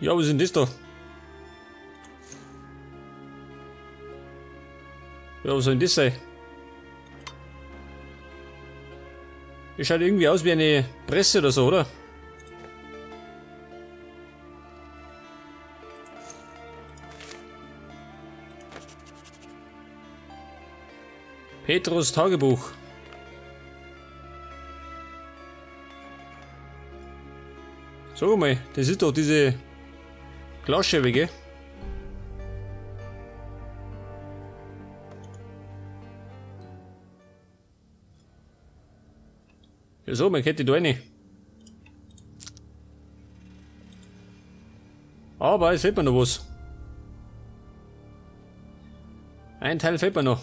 Ja, was ist denn das da? Ja, was soll denn das sein? Das schaut irgendwie aus wie eine Presse oder so, oder? Petrus Tagebuch. Sag mal, das ist doch diese Glasscheibe, gell? Ja so, man kennt die da rein. Aber es fehlt mir noch was. Ein Teil fehlt mir noch.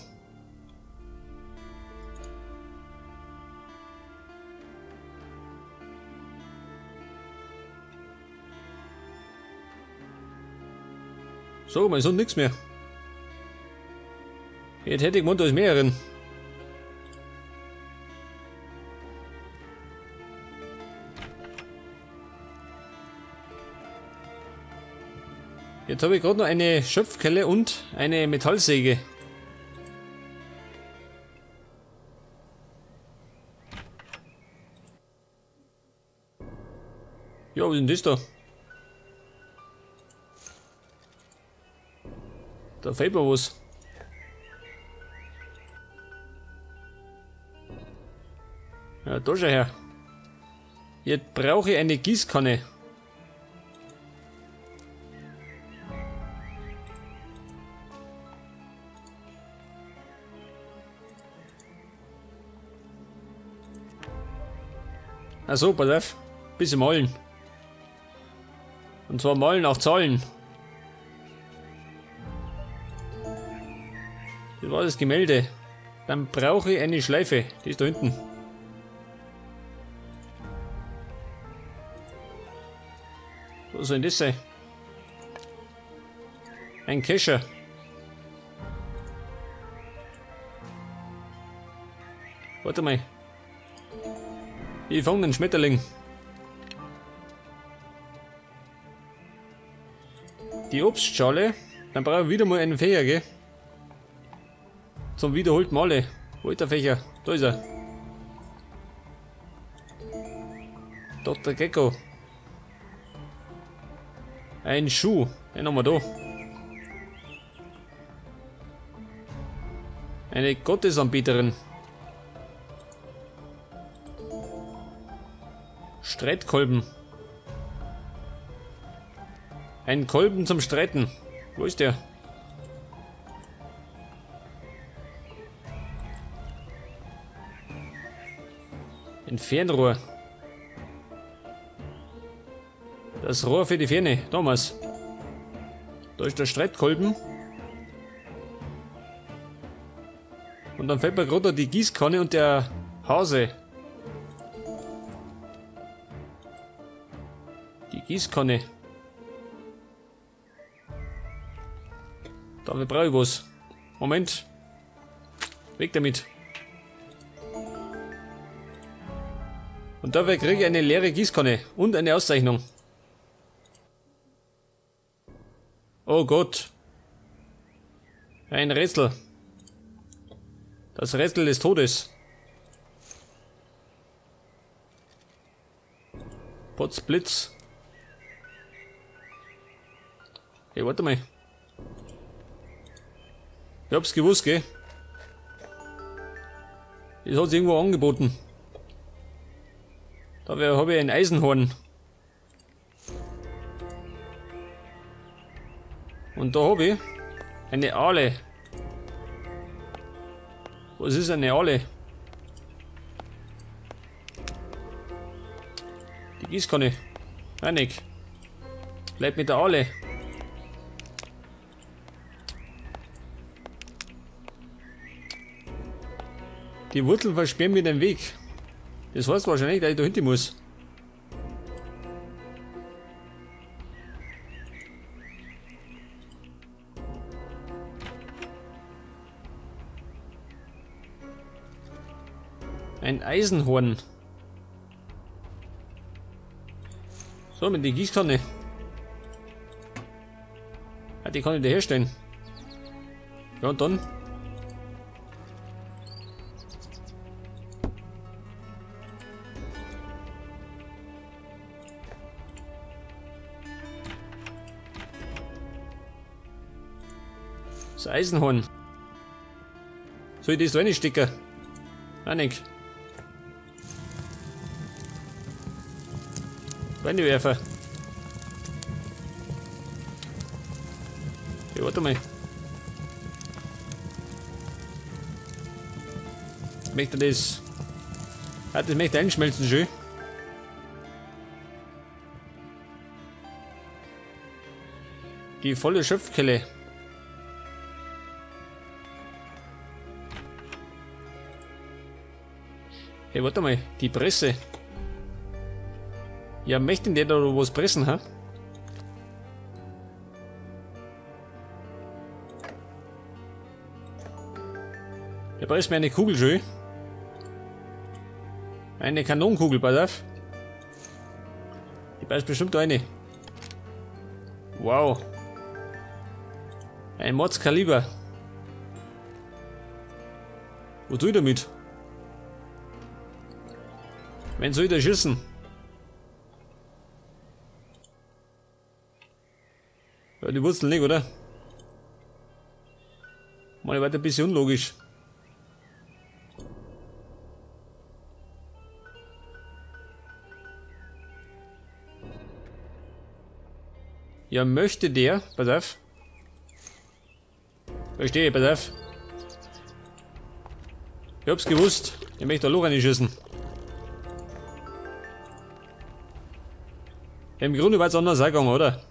So, mein Sohn, nichts mehr. Jetzt hätte ich gewohnt, da ist mehr drin. Jetzt habe ich gerade noch eine Schöpfkelle und eine Metallsäge. Ja, was ist denn das da? Da fehlt mir was. Ja, da schau her. Jetzt brauche ich eine Gießkanne. Achso, pass auf. Bisschen malen. Und zwar malen auch Zahlen. Das war das Gemälde. Dann brauche ich eine Schleife. Die ist da hinten. Was soll denn das sein? Ein Kescher. Warte mal. Ich fange den Schmetterling. Die Obstschale. Dann brauche ich wieder mal einen Fächer, gell? Zum wiederholten Male. Wo ist der Fächer? Da ist er. Dr. Gecko. Ein Schuh. Den haben wir da. Eine Gottesanbeterin. Streitkolben. Ein Kolben zum Streiten. Wo ist der? Ein Fernrohr. Das Rohr für die Ferne. Thomas. Da ist der Streitkolben. Und dann fällt mir gerade die Gießkanne und der Hase. Die Gießkanne. Dafür brauche ich was. Moment. Weg damit. Und dabei kriege ich eine leere Gießkanne und eine Auszeichnung. Oh Gott. Ein Rätsel. Das Rätsel des Todes. Potzblitz. Hey, warte mal. Ich hab's gewusst, gell? Das hat's irgendwo angeboten. Da habe ich ein Eisenhorn. Und da habe ich eine Aale. Was ist eine Aale? Die Gießkanne. Einig. Bleib mit der Aale. Die Wurzeln versperren mir den Weg. Das heißt wahrscheinlich, dass ich da hinten muss. Ein Eisenhorn. So, mit der Gießkanne. Die kann ich da herstellen. Ja, und dann? Das Eisenhorn. Soll ich das da reinstecken? Nein, nicht. Reinwerfen. Okay, warte mal. Ich möchte das. Ah, das möchte einschmelzen schön. Die volle Schöpfkelle. Hey, warte mal, die Presse. Ja, möchten die da was pressen, ha? Der presst mir eine Kugel schön. Eine Kanonenkugel, pass auf. Die passt bestimmt eine. Wow. Ein Mordskaliber. Was tue ich damit? Wen soll ich da schießen? Ja, die Wurzeln nicht, oder? Meine, war ein bisschen unlogisch. Ja, möchte der, pass auf. Verstehe, pass auf. Ich hab's gewusst, ich möchte da Loch reinschießen. Im Grunde war es anders auch gegangen, oder?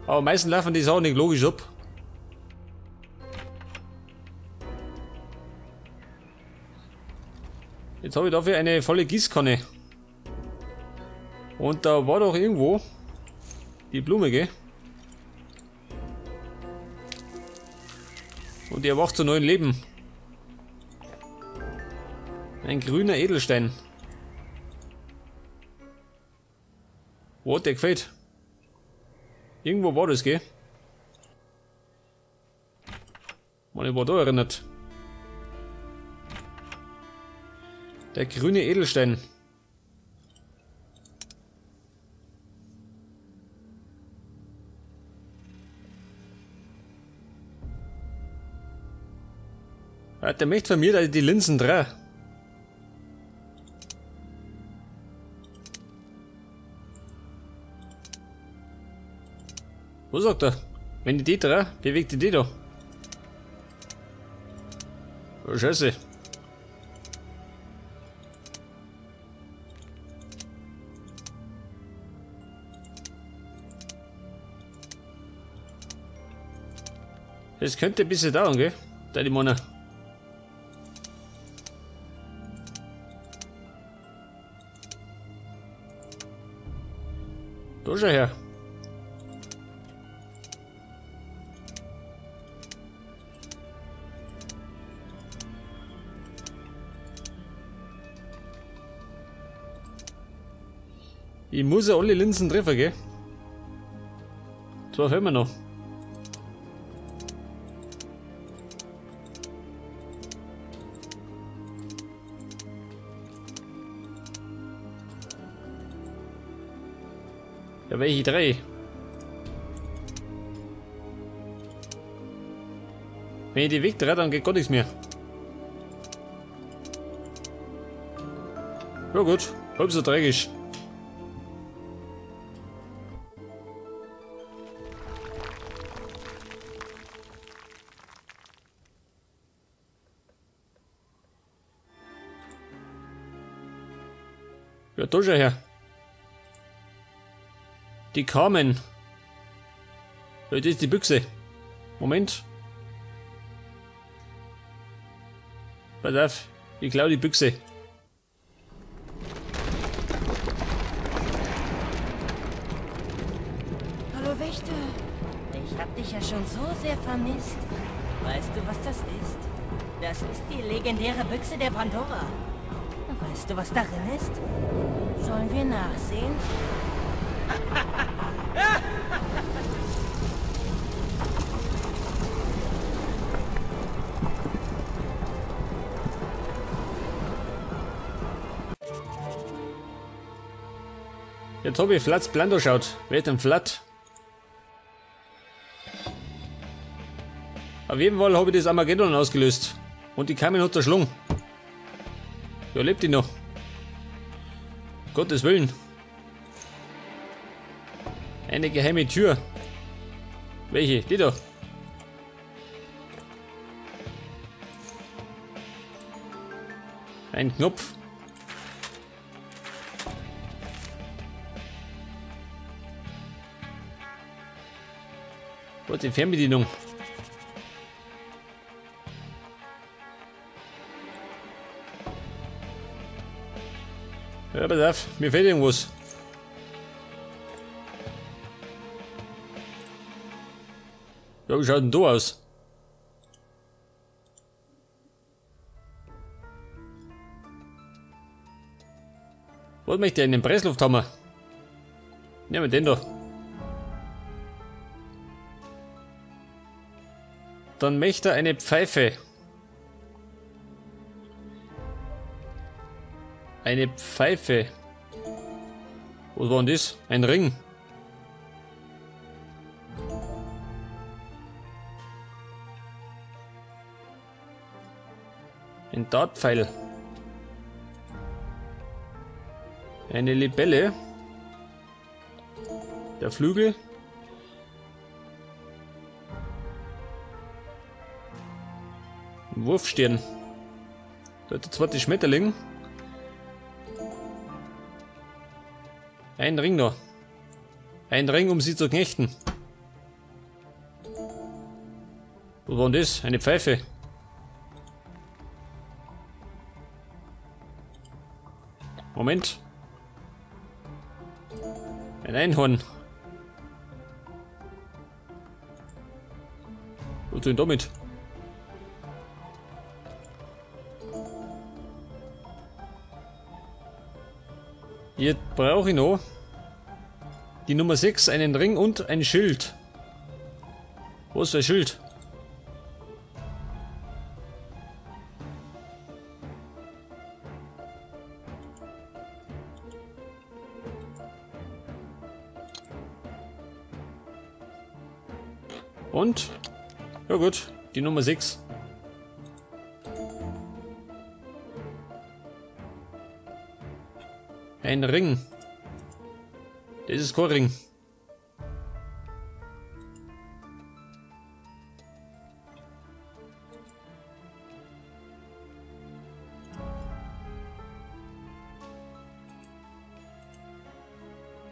Aber meistens laufen die Sachen nicht logisch ab. Jetzt habe ich dafür eine volle Gießkanne. Und da war doch irgendwo die Blume, gell? Und die erwacht zu neuem Leben. Ein grüner Edelstein. Wo hat der gefällt? Irgendwo war das, gell? Man, ich war da erinnert. Der grüne Edelstein. Der möchte von mir, dass ich die Linsen drehe. Wo sagt er? Wenn ich die drehe, bewegt die die da. Oh, Scheiße. Das könnte ein bisschen dauern, gell? Da die Männer. Da schau her. Ich muss ja alle Linsen treffen, gell? Zwei fehlen mir noch. Ja, welche drei? Wenn ich die wegdrehe, dann geht gar nichts mehr. Ja gut, halb so tragisch. Ja, da schau her. Die kamen. Ja, das ist die Büchse. Moment. Pass auf, ich klau die Büchse. Hallo Wächter. Ich hab dich ja schon so sehr vermisst. Weißt du, was das ist? Das ist die legendäre Büchse der Pandora. Weißt du, was darin ist? Sollen wir nachsehen? Jetzt habe ich Vlads Plan durchschaut. Wer ist denn Vlad? Auf jeden Fall habe ich das Armageddon ausgelöst. Und die Carmen hat zerschlungen. Ja, lebt die noch? Gottes Willen. Eine geheime Tür. Welche? Die da. Ein Knopf. Was, die Fernbedienung? Ja, pass auf, mir fehlt irgendwas. Ja, wie schaut denn da aus? Was möchte ich? Einen Presslufthammer? Nehmen wir den da. Dann möchte er eine Pfeife. Eine Pfeife. Was war denn das? Ein Ring. Ein Dartpfeil. Eine Libelle. Der Flügel. Ein Wurfstern. Da hat der zweite Schmetterling. Ein Ring noch. Ein Ring, um sie zu knechten. Was war denn das? Eine Pfeife. Moment. Ein Einhorn. Was denn damit? Jetzt brauche ich noch die Nummer 6, einen Ring und ein Schild. Wo ist der Schild? Und? Ja gut, die Nummer 6. Ein Ring. Das ist kein Ring.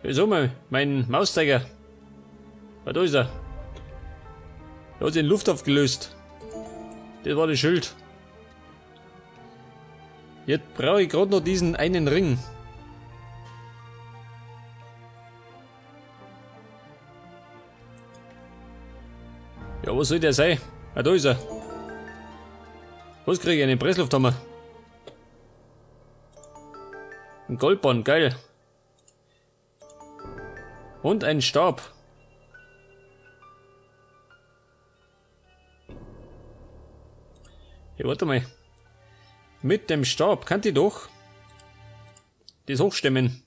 Wieso mein Mauszeiger? Ah, da ist er. Er hat sich in Luft aufgelöst. Das war das Schild. Jetzt brauche ich gerade noch diesen einen Ring. Ja, wo soll der sein? Ah, da ist er. Was kriege ich? Einen Presslufthammer. Ein Goldband, geil. Und ein Stab. Hey, warte mal. Mit dem Stab kann ich doch das hochstemmen.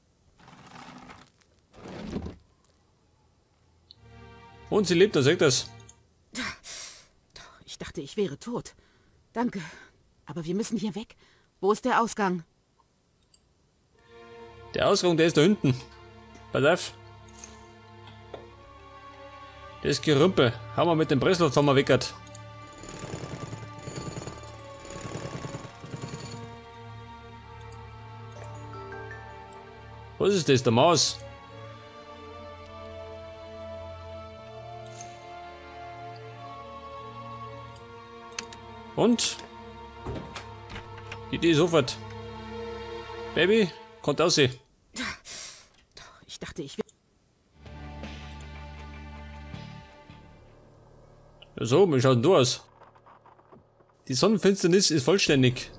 Und sie lebt, da sagt das. Ich dachte, ich wäre tot. Danke. Aber wir müssen hier weg. Wo ist der Ausgang? Der Ausgang, der ist da hinten. Pass auf. Das Gerümpel haben wir mit dem Presslufthammer weggehört. Was ist das? Der Maus? Und? Die Idee sofort. Baby, kommt aussehen. Ich dachte, ich will. So, wie schaut denn du aus? Die Sonnenfinsternis ist vollständig.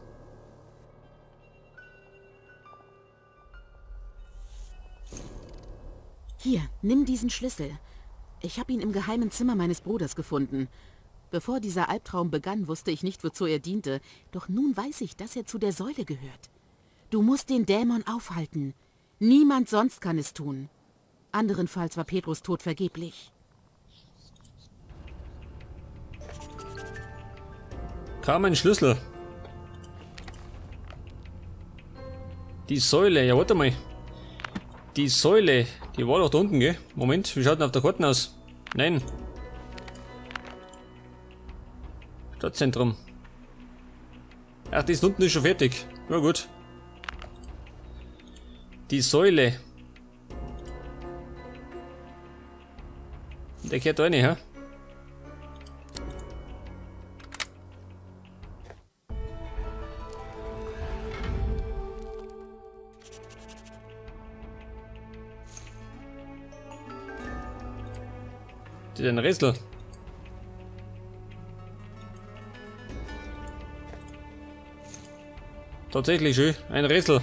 Hier, nimm diesen Schlüssel. Ich habe ihn im geheimen Zimmer meines Bruders gefunden. Bevor dieser Albtraum begann, wusste ich nicht, wozu er diente. Doch nun weiß ich, dass er zu der Säule gehört. Du musst den Dämon aufhalten. Niemand sonst kann es tun. Anderenfalls war Pedros Tod vergeblich. Kam ein Schlüssel. Die Säule, ja warte mal. Die Säule, die war doch da unten, gell? Moment, wie schaut denn auf der Karte aus? Nein. Stadtzentrum. Ach, die ist unten ist schon fertig. Na gut. Die Säule. Der kehrt da rein, hä? Das ist ein Rätsel. Tatsächlich schön, ein Rätsel.